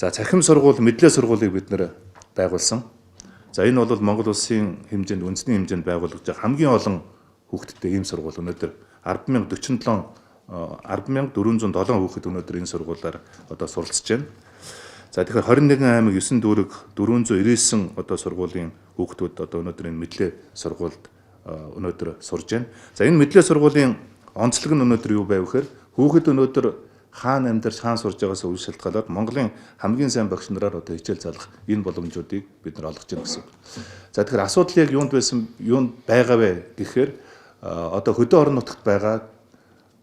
За, цахим сургууль, мэдлээ сургуулийг бид нэр байгуулсан. За, энэ бол Монгол улсын хэмжээнд, үндэсний хэмжээнд байгуулагдж байгаа хамгийн олон хүүхэдтэй ийм сургууль. Өнөөдөр 10,047, 10,407 хүүхэд өнөөдөр энэ сургуулиар одоо суралцж байна. За, тэгэхээр 21 аймаг, 9 дүүрэг, 499 одоо сургуулийн хүүхдүүд одоо өнөөдөр энэ мэдлээ сургуульд өнөөдөр сурж байна. За, энэ мэдлээ сургуулийн онцлог нь өнөөдөр юу байв гэхээр хүүхэд өнөөдөр хаана амьдарч, хаана сурж байгаас үл шалтгаалаад Монголын хамгийн сайн багш нараар одоо хичээл заалах энэ боломжуудыг бид нар олгож байна гэсэн үг. За, тэгэхээр асуудал яг юунд байсан, юунд байгаа вэ гэхээр одоо хөдөө орон нутагт байгаа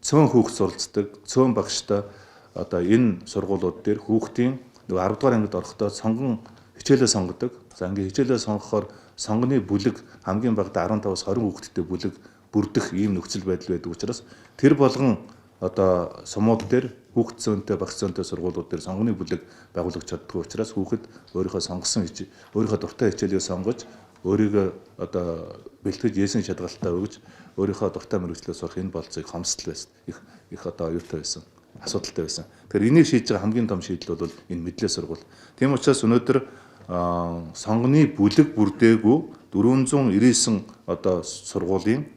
цөөн хүүхд суралцдаг, цөөн багштай одоо энэ сургуулиуд дээр хүүхдийн нөгөө 10 дугаар ангид орохдоо сонгон хичээлээ сонгодог. За, ингээд хичээлээ сонгохоор сонгоны бүлэг хамгийн багадаа 15-аас 20 хүүхэдтэй бүлэг бүрдэх ийм нөхцөл байдал байдаг учраас тэр болгон одоо сумууд дээр хүүхд зөөнтэй, багш зөөнтэй сургуулиуд дээр сонгоны бүлэг байгуулагдаж чаддаггүй учраас хүүхэд өөрийнхөө сонгосон, өөрийнхөө дуртай хичээлээ сонгож, өөрийгөө одоо бэлтгэж, яасан шалгалтаа өгж, өөрийнхөө дуртай мэргэжлээ сурах энэ болцоог хомсдол байсан. Их их одоо оюутай байсан, асуудалтай байсан. Тэгэхээр энийг шийдэж байгаа хамгийн том шийдэл бол энэ мэдлээ сургууль. Тийм учраас өнөөдөр сонгоны бүлэг бүрдээгүй 499 одоо сургуулийн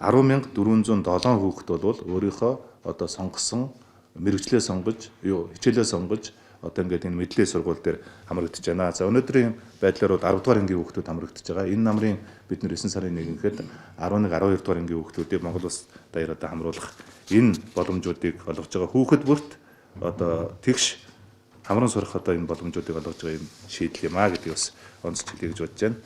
10,407 хүүхэд бол өөрийнхөө одоо сонгосон мэргэжлээ сонгож, юу хичээлээ сонгож, одоо ингээд энэ мэдлээ сургууль дээр хамрагдаж байна. За, өнөөдрийн байдлаар бол 10 дугаар ангийн хүүхдүүд хамрагдаж байгаа. Энэ намрын бид нэр 9 сарын 1-нд 11, 12 дугаар ангийн хүүхдүүдийг Монгол улс даяар одоо хамруулах энэ боломжуудыг олгож байгаа. Хүүхэд бүрт одоо тэгш хамран сурах одоо энэ боломжуудыг олгож байгаа юм шийдэл юм а гэдгийг бас онцлж хэлье гэж бодож байна.